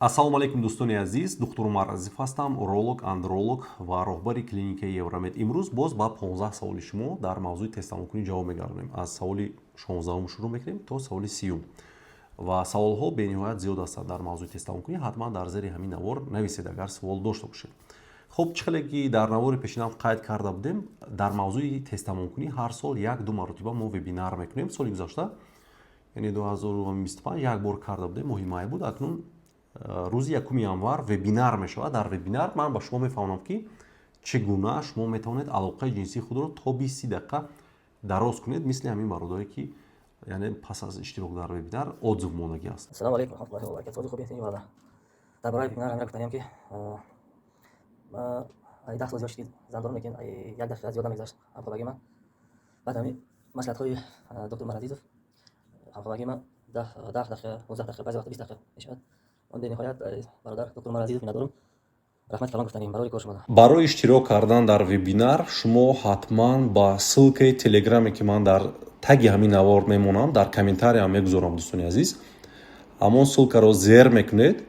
Ассалому алайкум, дӯстони азиз! Доктор Умар Азизов ҳастам, уролог, андролог ва роҳбари клиникаи Евромед. Имрӯз боз ба 15 саволи шумо дар мавзӯи тезтамомкунӣ ҷавоб мегардонем. Аз саволи 16-ум шурӯъ мекунем то саволи 30-юм. Ва саволҳо бениҳоят зиёд ҳастанд дар мавзӯи тезтамомкунӣ. Ҳатман дар зери ҳамин навор нависед, агар суол дошта бошед. Хуб, чӣ хеле ки дар навори пешинам қайд карда будем, дар мавзӯи тезтамомкунӣ ҳар сол як ду маротиба мо вебинар мекунем. Соли гузашта, яъне 2025, як бор карда будем, моҳи май буд. Акнун рӯзи 1 январ вебинар мешавад. Дар вебинар ман ба шумо мефаҳмонам, ки чӣ гуна шумо метавонед алоқаи ҷинсии худро то 20 дақиқа дароз кунед, мисли ҳамин бародаре ки, яъне, пас аз иштирок дар вебинар отзыв мондагӣ аст. Ассалому алайкум варахматуллоҳи вабаракатуҳ. Сози хуби бародар. Дар бораи вебинар ҳамина гуфтаниям, ки ай 10 сол зиёд шуд, зан дорам, лекин ай як дақиқа зиёд намегузашт ҳамхобагии ман. Баъд ҳамин маслиҳатҳои доктор Умар Азизов ҳамхобагии ман 10 дақиқа, 15 дақиқа, баъзе вақта 20 дақиқа мешавад. Он бениҳоят, бародар доктор Умар Азизов, миннатдорам, раҳмати калон гуфтанем барои кор шумо. Барои иштирок кардан дар вебинар шумо ҳатман ба ссылкаи телеграме, ки ман дар таги ҳамин навор мемонам, дар комментариям мегузорам, дӯстони азиз, ҳамон ссылкаро зер мекунед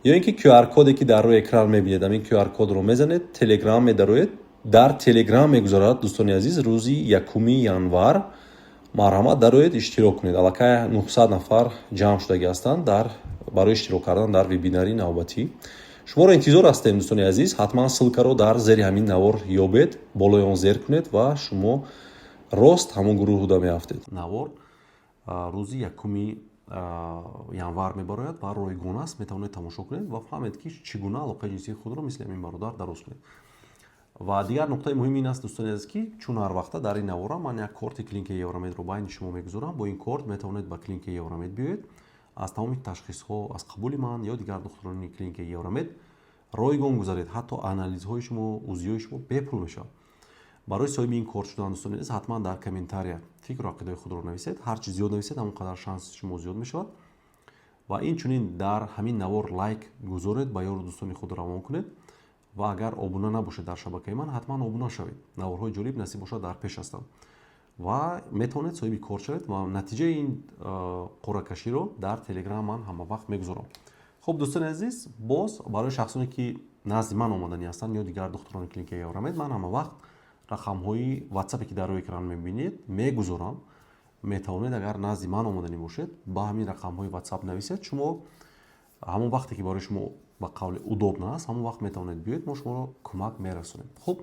ё ин ки QR-коде, ки дар рӯи экран мебинед, ҳамин QR-кодро мезанед, Телеграм медароед, дар Телеграм мегузорад. Дӯстони азиз, рӯзи 1 январ марҳамат, дароед, иштирок кунед. Аллакай 900 нафар ҷамъ шудагӣ ҳастанд дар барои иштирок кардан дар вебинари навбатӣ. Шуморо интизор ҳастем, дӯстони азиз. Ҳатман ссылкаро дар зери ҳамин навор ёбед, болои он зер кунед ва шумо рост ҳамон гурӯҳуда меафтед. Навор рӯзи 1 январ мебарояд ва ройгон аст. Метавонед тамошо кунед ва фаҳмед, ки чӣ гуна алоқаи ҷинсии худро мисли ҳамин бародар дароз кунед. Ва дигар нуқтаи муҳим ин аст, дӯстони азиз, ки чун ҳар вақта дар ин навора ман як корти клиникаи Евромедро байни шумо мегузорам. Бо ин корт метавонед ба клиникаи Евромед биёед, аз тамоми ташхисҳо аз қабули ман ё дигар духтурони клиникаи Евромед ройгон гузаред. Ҳатто анализҳои шумо, УЗИҳои шумо бепул мешавад. Барои соҳиби ин корт шудан, дӯстони азиз, ҳатман дар комментария фикру ақидаи худро нависед. Ҳар чи зиёд нависед, ҳамон қадар шанси шумо зиёд мешавад. Ва инчунин дар ҳамин навор лайк гузоред, ба ёру дӯстони худ равон кунед ва агар обуна набошед дар шабакаи ман, ҳатман обуна шавед. Наворҳои ҷолиб, насиб бошад, дар пеш ҳастанд ва метавонед соҳиби корт шавед ва натиҷаи ин қуръакаширо дар Телеграм ман ҳама вақт мегузорам. Хуб, дӯстони азиз, боз барои шахсоне, ки назди ман омаданӣ ҳастанд ё дигар духтурони клиникаи Евромед, ман ҳама вақт рақамҳои Ватсапе, ки дар рӯи экран мебинед, мегузорам. Метавонед, агар назди ман омаданӣ бошед, ба ҳамин рақамҳои Ватсап нависед. Шумо ҳамон вақте ки барои шумо, ба қавли, удобно аст, ҳамон вақт метавонед биёед, мо шуморо кӯмак мерасонем. Хуб,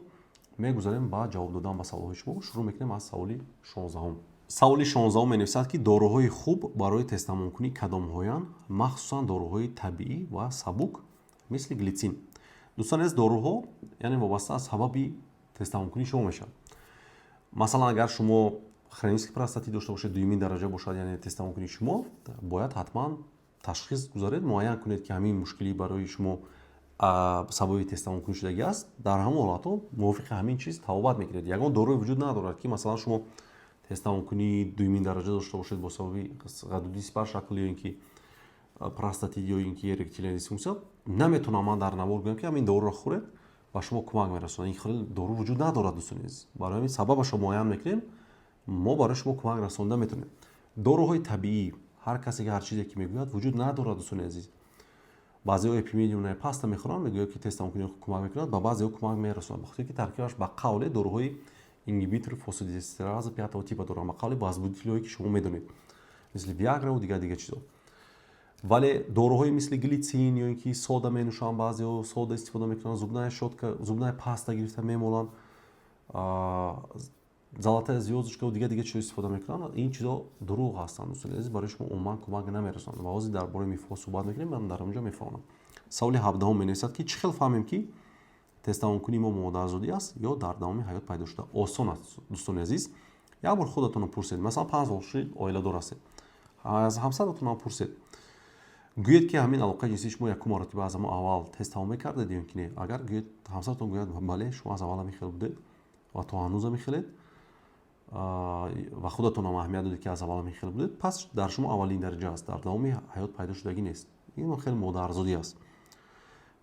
мегузарем ба ҷавоб додан ба саволҳои шумо. Шурӯъ мекунем аз саволи 16-ум. Саволи 16-ум менависад, ки доруҳои хуб барои тезтамомкунӣ кадомҳоянд, махсусан доруҳои табиӣ ва сабук, мисли глитсин? Дӯстони азиз, доруҳо, яъне, вобаста аз сабаби тезтамомкунии шумо мешавад. Масалан, агар шумо хронический простатит дошта бошед, дуюмин дараҷа бошад, яъне тезтамомкунии шумо, бояд ҳатман ташхис гузаред, муайян кунед, ки ҳамин мушкилӣ барои шумо сабаби тезтамомкунӣ шудагӣ аст. Дар ҳамон ҳолатҳо мувофиқи ҳамин чиз табобат мекунед. Ягон доруе вуҷуд надорад, ки масалан шумо тезтамомкунии дуюмин дараҷа дошта бошед бо сабаби ғадуди сипаршакл ё ин ки простатит ё ин ки эректильная дисфункция, наметавонам ман дар навор гӯям, ки ҳамин доруро хӯред, ба шумо кӯмак мерасонад. Ин хел дору вуҷуд надорад, дӯстони азиз. Барои ҳамин сабабашро муайян мекунем, мо барои шумо кӯмак расонда метавонем. Доруҳои табиӣ, ҳар касе ки ҳар чизе ки мегӯяд, вуҷуд надорад, дӯстони азиз. Баъзеҳо эпимедиумная паста мехӯранд, мегӯяд, ки тезтамомкунӣ кӯмак мекунад. Ба баъзеҳо кӯмак мерасонад, ба хотире ки таркибаш, ба қавле, доруҳои ингибитори фосфодиэстераза пятого типа доранд, ба қавли возбудителҳое, ки шумо медонед, мисли виаграву дигар дигар чизо. Вале доруҳои мисли глитсин ё ин ки сода менӯшанд, баъзеҳо сода истифода мекунанд, зубная щётка, зубная паста гирифта мемоланд, золотая звёздочка дигар дигар чизо истифода мекунанд, ин чизо дурӯғ ҳастанд, дӯстони азиз, барои шумо умуман кӯмак намерасонанд. Ва ҳозир дар бораи мифҳо суҳбат мекунем, ман дар онҷо мефаҳмонам. Саволи 17-ум менависад, ки чӣ хел фаҳмем, ки тезтамомкунии мо модарзодӣ аст ё дар давоми ҳаёт пайдо шуда? Осон аст, дӯстони азиз. Як бор худатонро пурсед. Масалан, 5 сол шуд, оиладор ҳастед, аз ҳамсаратонам пурсед, гӯед, ки ҳамин алоқаи ҷинсии шумо якум маротиба аз ҳамон аввал тез тамом мекардед ё ки не? Агар гӯед, ҳамсаратон гӯяд: «Бале, шумо аз аввал ҳамин хел будед ва то ҳанӯз ҳамин хелед», ва худатонам аҳамият додед, ки аз аввал ҳамин хел будед, пас дар шумо аввалин дараҷа аст, дар давоми ҳаёт пайдо шудагӣ нест. Ин хеле модарзодӣ аст.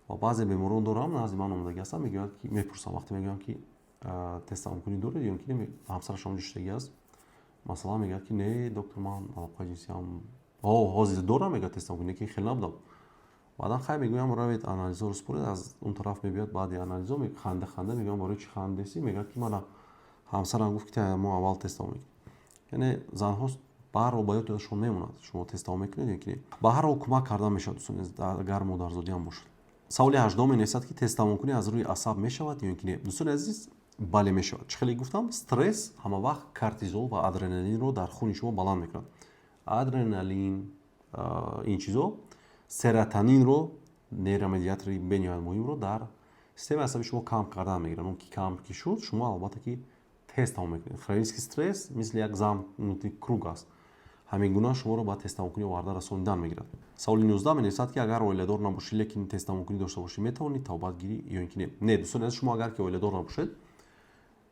Ва баъзе беморон дорам, назди ман омодагӣ ҳастанд, мегӯянд, ки мепурсам, вақте мегӯям, ки тезтамомкунӣ доред ё ки не, ҳамсараш онҷо шудагӣ аст, масалан, мегӯяд, ки не, доктор, ман алоқаи ҷинсиам ҳозир дорам, мегӯяд, тезтамомкунӣ, ки хеле набудам. Баъдан, хай, мегӯям, равед, анализҳоро супоред. Аз он тараф мебиёд баъди анализҳо, ханда ханда. Мегӯям, барои чӣ хандесӣ? Мегӯяд, ки мана ҳамсарам гуфт, ки мо аввал тест тамом мекунем. Яъне занҳо ба ҳар ҳол ба ёдашон мемонад, шумо тест тамом мекунед ё ки не. Ба ҳар ҳол кӯмак кардан мешавад, дӯстони, агар модарзодиам бошад. Саволи 18-ум менависад, ки тез тамомкунӣ аз рӯи асаб мешавад ё ки не? Дӯстони азиз, бале, мешавад. Чӣ хеле гуфтам, стресс ҳама вақт кортизол ва адреналинро дар хуни шумо баланд мекунад. Адреналин, ин чизо серотонинро, нейромедиатори бениҳоят муҳимро, дар системаи асаби шумо кам кардан мегирад. Он ки кам ки шуд, шумо албатта ки тез тамом мекунед. Хронический стресс мисли як замкнутый круг аст, ҳамин гуна шуморо ба тезтамомкунӣ оварда расонидан мегирад. Саволи 19 менависад, ки агар оиладор набошӣ, лекин тезтамомкунӣ дошта бошӣ, метавонӣ тавбат гирӣ ё ин ки не? Не, дӯстони азиз, шумо агар ки оиладор набошед,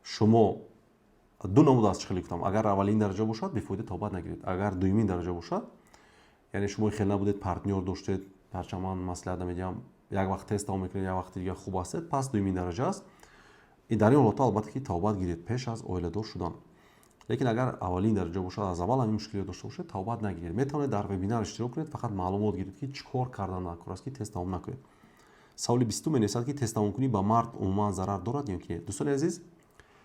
шумо ду намуд аст. Чӣ хеле гуфтам, агар аввалин дараҷа бошад, бефоида тавбат нагиред. Агар дуюмин дараҷа бошад, яъне шумо хел набудед, партнёр доштед, ҳарчанд ман маслиҳат намедиҳам, як вақт тез тамом мекунед, як вақти дигар хуб ҳастед, пас дуюмин дараҷа аст. Дар ин ҳолатҳо албатта ки тавбат гиред пеш аз оиладор шудан. Лекин агар аввалин дараҷа бошад, аз аввал ҳамин мушкилиро дошта бошед, тавбат нагиред. Метавонед дар вебинар иштирок кунед, фақат маълумот гиред, ки чӣ кор кардан даркор аст, ки тез тамом накунед. Саволи 20-ум менависад, ки тезтамомкунӣ ба мард умуман зарар дорад ё ки не? Дӯстони азиз,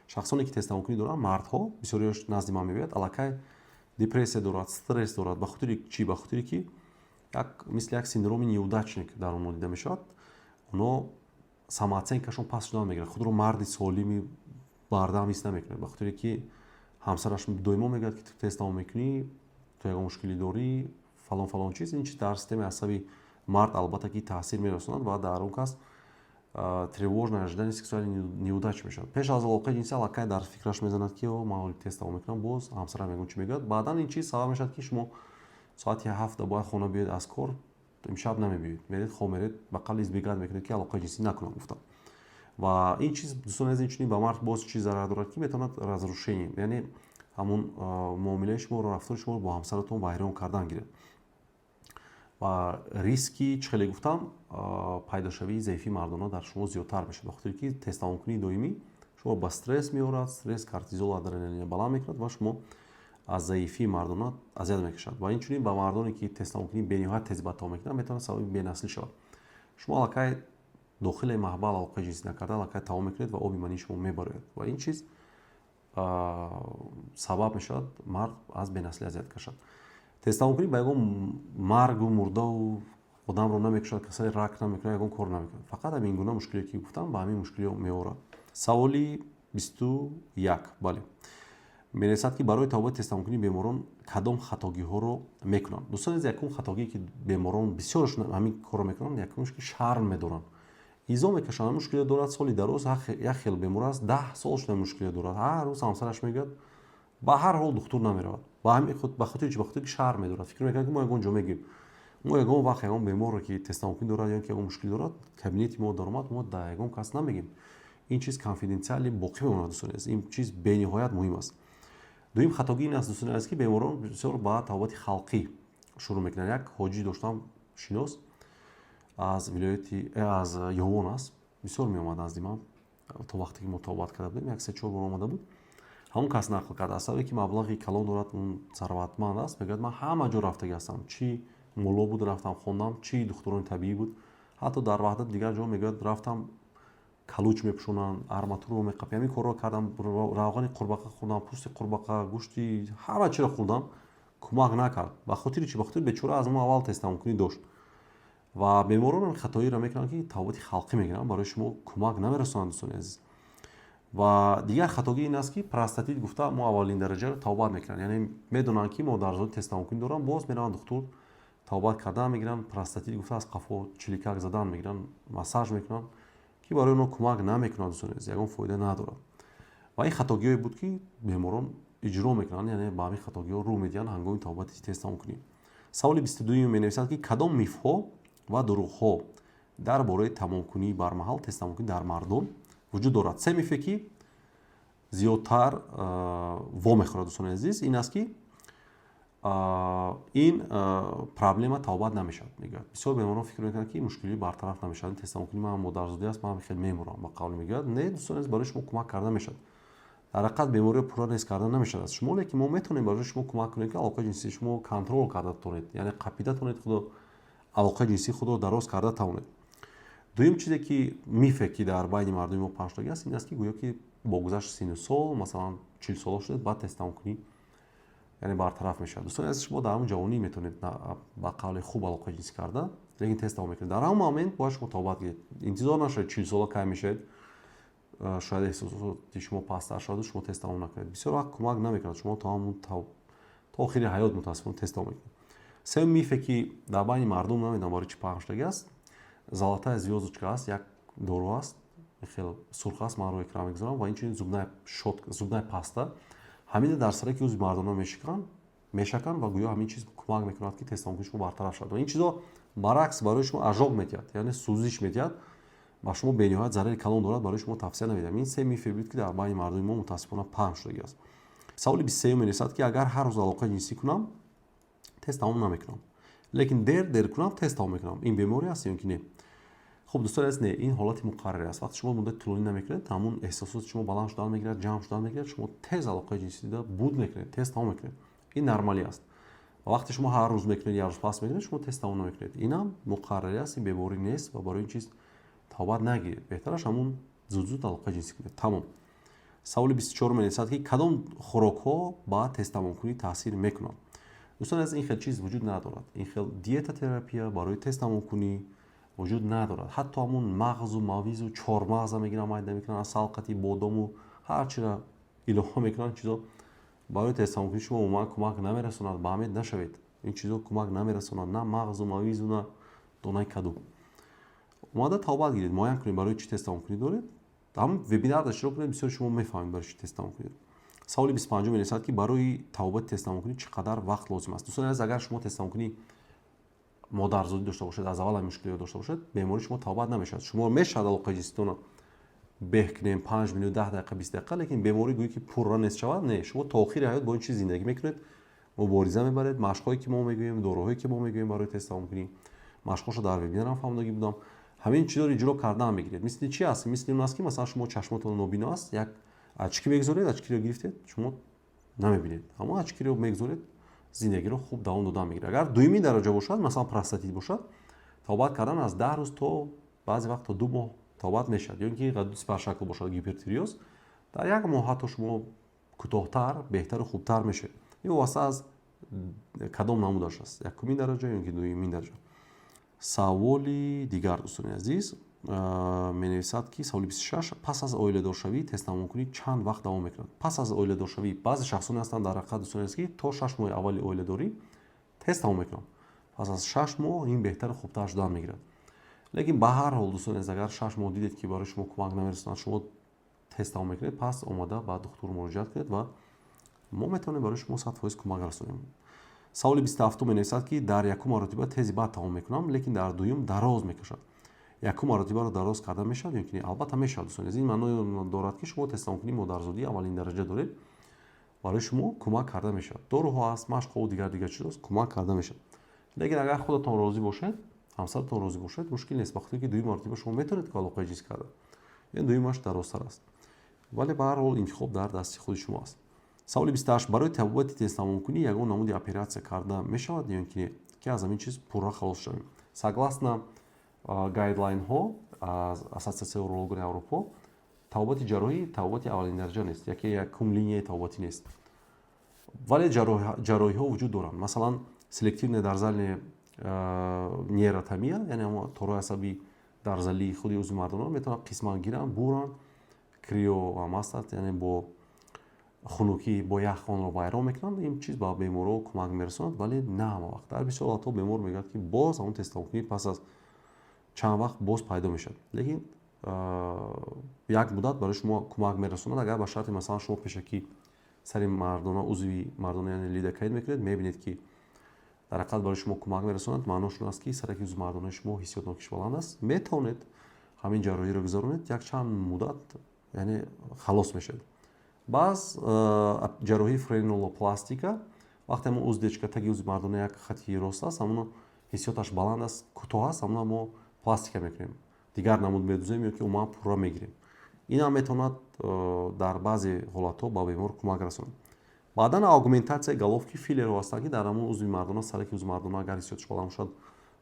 шахсоне ки тезтамомкунӣ доранд, мардҳо бисёриёш назди ман мебиёяд, аллакай депрессия дорад, стресс дорад. Ба хотири чӣ? Ба хотире ки як мисли як синдроми неудачник дар онҳо дида мешавад. Онҳо самооценкашон паст шудан мегирад, худро марди солими бардам ҳис намекунад, ба хотире ки ҳамсараш доимо мегӯяд, ки ту тез тамом мекунӣ, ту ягон мушкилӣ дорӣ, фалон фалон чиз. Ин чиз дар системаи асаби мард албатта ки таъсир мерасонад ва дар он кас тревожное ожидание сексуальной неудачи мешавад. Пеш аз алоқаи ҷинсӣ аллакай дар фикраш мезанад, ки ман ҳоли тез тамом мекунам, боз ҳамсарам ягон чӣ мегӯяд. Баъдан ин чиз сабаб мешавад, ки шумо соати 7-да бояд хона биёед аз кор, имшаб намебиёед, меред, хоб меред, ба қавли избегать мекунед, ки алоқаи ҷинсӣ накунам гуфтам. Ва ин чиз, дӯстони азиз, инчунин ба мард боз чиз зарар дорад, ки метавонад разрушение, яъне ҳамун муомилаи шуморо, рафтори шуморо бо ҳамсаратон вайрон кардан гирад ва риски, чӣ хеле гуфтам, пайдошавии заифии мардона дар шумо зиёдтар мешавад, ба хотире ки тезтамомкунии доимӣ шуморо ба стресс меорад. Стресс кортизол, адреналин баланд мекунад ва шумо аз заифии мардона азият мекашад. Ва инчунин ба мардоне ки тезтамомкунии бениҳоят тез ба тамом мекунанд, метавонад сабаби бенаслӣ шавад. Шумо аллакай дохили маҳбал алоқаи ҷинсӣ накарда, аллакай тамом мекунед ва оби мании шумо мебарояд ва ин чиз сабаб мешавад, мард аз бенаслӣ азият кашад. Тезтамомкунӣ ба ягон маргу мурдаву одамро намекушад, касали рак намекунад, ягон кор намекунад. Фақат ҳамин гуна мушкиле ки гуфтам, ба ҳамин мушкилиҳо меорад. Саволи 21, бале, менависад, ки барои табобати тезтамомкунии беморон кадом хатогиҳоро мекунанд? Дӯстони азиз, якум хатогие, ки беморон бисёрашон ҳамин корро мекунанд, якумш, ки шарм медоранд, изо мекашанд. Мушкиле дорад, соли дароз як хел бемор аст, 10 сол шуда мушкиле дорад, ҳар рӯз ҳамсараш мегӯяд, ба ҳар ҳол духтур намеравад. Ба хотири чи? Ба хотире ки шарм медорад, фикр мекунад, ки мо ягон ҷо мегӯем. Мо ягон вақт ягон беморро, ки тезтамомкунӣ дорад ё ки ягон мушкил дорад, кабинети мо даромад, мо да ягон кас намегӯем. Ин чиз конфиденциально боқӣ мемонад. Дӯстони азиз, ин чиз бениҳоят муҳим аст. Дуюм хатогӣ ин аст, дӯстони азиз, ки беморон бисёр ба табобати халқӣ шурӯъ мекунанд. Як ҳоҷӣ доштам шинос, аз вилояти аз Ёвон аст. Бисёр меомад назди ман, то вақте ки мо табобат карда будем, як се чор бор омада буд. Ҳамон кас нақл кард, аз сабабе ки маблағи калон дорад, он сарватманд аст, мегӯяд: «Ман ҳама ҷо рафтагӣ ҳастам, чӣ мулло буд, рафтам хондам, чӣ духтурони табиӣ буд, ҳатто дар Ваҳдат, дигар ҷо, мегӯяд, рафтам, калуч мепӯшонанд, арматурро меқапи, ҳамин корро кардам, равғани қурбақа хӯрдам, пӯсти қурбақа, гӯшти ҳама чиро хӯрдам, кӯмак накард». Ба хотири чӣ? Ба хотири бечора аз мо аввал тезтамомкунӣ дошт. Ва беморон хатоиро мекунанд, ки табобати халқӣ мегиранд, барои шумо кӯмак намерасонанд, дӯстони азиз. Ва дигар хатогӣ ин аст, ки простатит гуфта мо аввалин дараҷаро табобат мекунанд, яъне медонанд, ки модарзоди тезтамомкунӣ доранд, боз мераванд духтур, табобат кардан мегиранд, простатит гуфта аз қафо чиликак задан мегиранд, массаж мекунанд, ки барои онҳо кӯмак намекунад, дӯстони азиз, ягон фоида надорад. Ва ин хатогиҳое буд, ки беморон иҷро мекунанд, яъне ба ҳамин хатогиҳо рӯ медиҳанд ҳангоми табобати тезтамомкунӣ. Саволи 22-юм менависад, ки кадом мифҳо ва дурӯғҳо дар бораи тамомкунии бармаҳал тезтамомкунӣ дар мардон вуҷуд дорад? Се мифе, ки зиёдтар вомехӯрад, дӯстони азиз, ин аст, ки ин проблема табобат намешавад, мегӯяд. Бисёр беморон фикр мекунанд, ки мушкилӣ бартараф намешавад, тезтамомкунӣ ман модарзодӣ аст, ман хеле мемурам, ба қавле мегӯяд. Не, дӯстони азиз, барои шумо кӯмак карда мешавад. Дар ҳақиқат бемориро пурра нест карда намешавад аз шумо, лекин мо метавонем барои шумо кӯмак кунем, ки алоқаи ҷинсии шумо контрол карда тонед, яъне қапида тонед худо. Алоқаи ҷинсии худро дароз карда тавонед. Дуюм чизе ки, мифе ки дар байни мардуми мо паҳншудагӣ аст, ин аст, ки гӯё ки бо гузашти сину сол, масалан, 40 сола шудед, баъд тезтамомкунӣ, яъне, бартараф мешавад. Дӯстони азиз, шумо дар ҳамон ҷавонӣ метавонед ба қавли хуб алоқаи ҷинсӣ карда, лекин тез тамом мекунед. Дар ҳамон момент бояд шумо тавбат гиред. Интизор нашавед, 40 сола кай мешавед, шояд эҳсосоти шумо пасттар шаваду шумо тез тамом накунед. Бисёр вақт кӯмак намекунад, шумо то ҳамон то охири ҳаёт, мутаассифона, тез тамом мекунед. Сеюм мифе ки дар байни мардум, намедонам барои чӣ, паҳн шудагӣ аст, золотая звёздочка аст, як дору аст, хеле сурх аст, ман рӯи экран мегузорам, ва инчунин зубная щётка, зубная паста. Ҳамина дар сараки узви мардона мешаканд ва гӯё ҳамин чиз кӯмак мекунад, ки тезтамомкунии шумо бартараф шавад. Ва ин чизо баръакс барои шумо ожог медиҳад, яъне сӯзиш медиҳад ба шумо, бениҳоят зарари калон дорад. Барои шумо тавсия намедиҳам. Ин се мифе буд, ки дар байни мардуми мо, мутаассифона, паҳн шудагӣ аст. Саволи 23-юм менависад, ки агар ҳар рӯз алоқаи ҷинсӣ кунам, тез тамом намекунам, лекин дер дер кунам, тез тамом мекунам, ин беморӣ аст ё ки не? Хуб, дӯстони азиз, не, ин ҳолати муқаррарӣ аст. Вақте шумо муддати тӯлонӣ намекунед, ҳамун эҳсосоти шумо баланд шудан мегирад, ҷамъ шудан мегирад, шумо тез алоқаи ҷинсӣ дида буд мекунед, тез тамом мекунед. Ин нормалӣ аст. Ва вақте шумо ҳар рӯз мекунед, як рӯз пас мекунед, шумо тез тамом намекунед. Инам муқаррарӣ аст, ин беморӣ нест ва барои ин чиз тавбат нагиред. Беҳтараш ҳамун зуд зуд алоқаи ҷинсӣ кунед, тамом. Саволи 24 менависад, ки кадом хӯрокҳо ба тезтамомкунӣ таъсир мекунанд? Дӯстони азиз, ин хел чиз вуҷуд надорад. Ин хел диетатерапия барои тезтамомкунӣ вуҷуд надорад. Ҳатто ҳамун мағзу мавизу чормағза мегиранд, майда мекунанд, асал қати бодому ҳар чиро илова мекунанд, чизо барои тезтамомкунии шумо умуман кӯмак намерасонад. Ба ҳамед нашавед, ин чизо кӯмак намерасонад, на мағзу мавизу, на донаи каду. Омада тавбат гиред, муайян кунед, барои чӣ тезтамомкунӣ доред. Ҳамн вебинарда иштирок кунед, бисёр шумо мефаҳмед, барои чӣ тезтамомкунӣ доред. Саволи 25-ум менависад, ки барои тавбати тезтамомкунӣ чӣ қадар вақт лозим аст? Дӯстони азиз, агар шумо тезтамомкунӣ модарзодӣ дошта бошед, аз аввал ҳамин мушкилиро дошта бошед, бемории шумо тавбат намешавад. Шумо мешавад алоқаи ҷинситонро беҳ кунем, 5 минут, 10 дақиқа, 20 дақиқа, лекин беморӣ гӯё ки пурра нест шавад, не. Шумо то охири ҳаёт бо ин чиз зиндагӣ мекунед, мубориза мебаред. Машқҳое ки мо мегӯем, доруҳое ки мо мегӯем барои тезтамомкунӣ, машқҳошо дар вебинарам фаҳмодагӣ будам, ҳамин чизоро иҷро кардаам мегиред. Мисли чи аст? Мисли он аст, ки масалан, шумо чашмотон нобино аст, як очки мегузоред, очкиро гирифтед, шумо намебинед, ҳамон очкиро мегузоред, зиндагиро хуб давом додан мегиред. Агар дуюми дараҷа бошад, масалан, простатит бошад, тавбат кардан аз 10 рӯз то баъзе вақт то 2 моҳ тавбат мешавад. Ё ин ки ғадуди сипаршакл бошад, гипертиреоз, дар як моҳ ҳатто шумо кӯтоҳтар, беҳтару хубтар мешавед. Ин вобаста аз кадом намудаш аст, якумин дараҷа ё ин ки дуюмин дараҷа. Саволи дигар, дӯстони азиз, менависад, ки саволи 26: пас аз оиладоршавӣ тезтамомкунӣ чанд вақт давом мекунад? Пас аз оиладоршавӣ баъзе шахсоне ҳастанд дар ҳақиқат, дӯстони азиз, ки то 6 моҳи аввали оиладорӣ тез тамом мекунанд. Пас аз 6 моҳ ин беҳтару хубтар шудан мегирад. Лекин ба ҳар ҳол, дӯстони азиз, агар 6 моҳ дидед, ки барои шумо кӯмак намерасонад, шумо тез тамом мекунед, пас омада ба духтур муроҷиат кунед ва мо метавонем барои шумо 100% кӯмак расонем. Саволи 27-ум менависад, ки дар якум маротиба тези баъд тамом мекунам, лекин дар дуюм дароз мекашад. Якум маротибаро дароз карда мешавад ё ки не? Албатта, мешавад, дӯстони азиз. Ин маъно дорад, ки шумо тезтамомкунии модарзодии аввалин дараҷа доред, барои шумо кӯмак карда мешавад. Доруҳо аст, машқҳо, дигар дигар чизост, кӯмак карда мешавад. Лекин агар худатон розӣ бошед, ҳамсаратон розӣ бошед, мушкил нест, ба хотире ки дуюм маротиба шумо метавонед ки алоқаи ҷинсӣ карда, яъне дуюмаш дарозтар аст. Вале ба ҳар ҳол интихоб дар дасти худи шумо аст. Саволи 28: барои табобати тезтамомкунӣ ягон намуди оператсия карда мешавад ё ин ки не, ки аз ҳамин чиз пурра халос шавем? Согласно гайдлайнҳо аз Ассотсиатсияи урологони Аврупо, табобати ҷарроҳӣ табобати аввалин дараҷа нест, яке якум линияи табобатӣ нест. Вале ҷарроҳиҳо вуҷуд доранд. Масалан, селективная дорзальная нейротомия, яъне торҳои асаби дарзалии худи узви мардона метавонад қисман гиранд, буранд, крио ҳам ҳастад, яъне бо хунукӣ, бо ях онро вайрон мекунанд. Ин чиз ба беморҳо кӯмак мерасонад, вале на ҳама вақт. Дар бисёр ҳолатҳо бемор мегӯяд, ки боз ҳамон тезтамомкунӣ пас аз чанд вақт боз пайдо мешавад. Лекин як муддат барои шумо кӯмак мерасонад, агар ба шарти, масалан, шумо пешакӣ сари мардона, узви мардона, яъне лидокаин мекунед, мебинед, ки дар ҳақиқат барои шумо кӯмак мерасонад. Маънош он аст, ки сараки узви мардонаи шумо ҳиссиётнокиш баланд аст, метавонед ҳамин ҷарроҳиро гузаронед, якчанд муддат, яъне, халос мешавед. Баъз ҷарроҳии френулопластика, вақте ҳамон уздечка таги узви мардона як хати рост аст, ҳамоно ҳиссиёташ баланд аст, кӯтоҳ аст, ҳамона мо пластика мекунем, дигар намуд медузем ё ки умуман пурра мегирем. Ин ҳам метавонад дар баъзе ҳолатҳо ба бемор кӯмак расонад. Баъдан аугментатсияи головки, филлерҳо ҳастанд, ки дар ҳамон узви мардона, сараки узви мардона, агар ҳиссиёташ баланд бошад.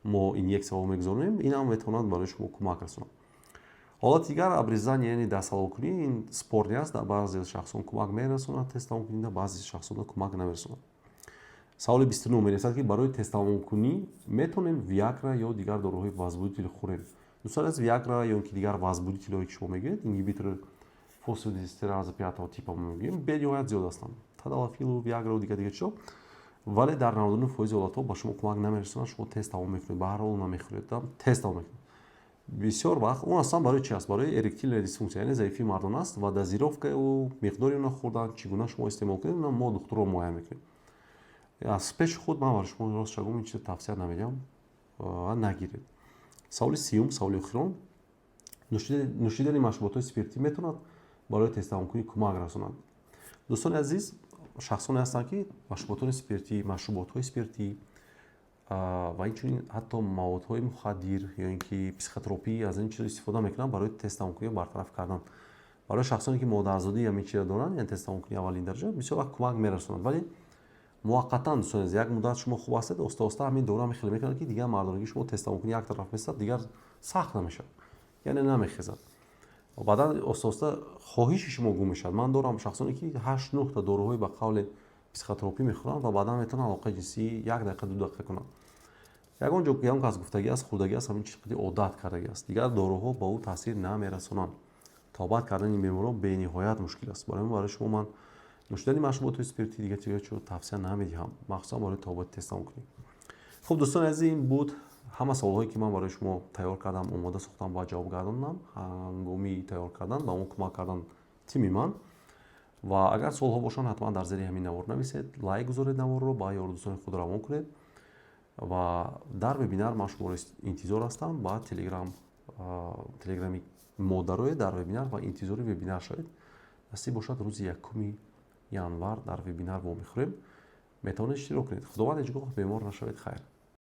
Мо инъексияҳо мегузаронем, ин ҳам метавонад барои шумо кӯмак расонад. Ҳолати дигар, обрезание, яъне дастҳалолкунӣ, ин спорный аст. Дар баъзе шахсон кӯмак мерасонад тезтамомкунӣ, дар баъзе шахсон кӯмак намерасонад. Саволи 29 менависад, ки барои тезтамомкунӣ метавонем виагра ё дигар доруҳои возбудитель хӯрем? Дӯстон азиз, виагра ё ин ки дигар возбудитель ҳое, ки шумо мегӯед, ингибитор фосфодиэстераза пятого типа мегӯем, бениҳоят зиёд ҳастанд, тадалафилу, виаграву дигар дигар чизо, вале дар 99% ҳолатҳо ба шумо кӯмак намерасонад. Шумо тез тамом мекунед, ба ҳар ҳол намехӯред, тез тамом мекунед. Бисёр вақт он аслан барои чи аст? Барои эректильная дисфункция, яъне заифии мардона аст. Ва дозировка ю миқдори она хӯрдан, чӣ гуна шумо истеъмол кунед, она мо духтурро муайян мекунем. Аз пеши худ ман барои шумо, рост шагум, ин чизро тавсия намедиҳам ва нагиред. Саволи 30-ум, саволи охирон: нӯшидани машруботҳои спиртӣ метавонад барои тезтамомкунӣ кӯмак расонад? Дӯстони азиз, шахсоне ҳастанд, ки машруботҳои спиртӣ ва инчунин ҳатто маводҳои мухаддир ё ин ки психотропӣ, аз ин чизо истифода мекунанд барои тезтамомкунӣ бартараф кардан. Барои шахсоне, ки модарзодӣ ҳамин чизро доранд, яъне тезтамомкунии аввалин дараҷа, бисёр вақт кӯмак мерасонад, вале муваққатан. Дӯстони азиз, як муддат шумо хуб ҳастед, оста оста ҳамин дора ҳамин хеле мекунад, ки дигар мардонагии шумо, тезтамомкунӣ як тараф местад, дигар сахт намешавад, яъне намехезад. Баъдан оста оста хоҳиши шумо гум мешавад. Ман дорам шахсоне, ки ҳашт нӯҳта доруҳои ба қавле психотропӣ мехӯранд ва баъдан метавонанд алоқаи ҷинсӣ як дақиқа, 2 дақиқа кунанд. Ягон ҷо ягон кас гуфтагӣ аст, хӯрдагӣ аст, ҳамин чиз қади одат кардагӣ аст, дигар доруҳо ба ӯ таъсир намерасонанд. Табобат кардани ин беморон бениҳоят мушкил аст. Барои барои шумо ман нӯшидани машруботҳои спиртӣ, дигар чизо тавсия намедиҳам, махсусан барои табобати тезтамомкунӣ. Хуб, дӯстони азиз, ин буд ҳама саволҳое, ки ман барои шумо тайёр кардам, омода сохтам ва ҷавоб гардондам. Ҳангоми тайёр кардан ба он кӯмак кардан тими ман. Ва агар суолҳо бошанд, ҳатман дар зери ҳамин навор нависед, лайк гузоред, наворро ба ёру дӯстони худ равон кунед. Ва дар вебинар ман шуморо интизор ҳастам. Ба телеграми мо дароед, дар вебинар ва интизори вебинар шавед. Насиб бошад, рӯзи 1 январ дар вебинар вомехӯрем, метавонед иштирок кунед. Худованд ҳеҷ гоҳ бемор нашавед. Хайр.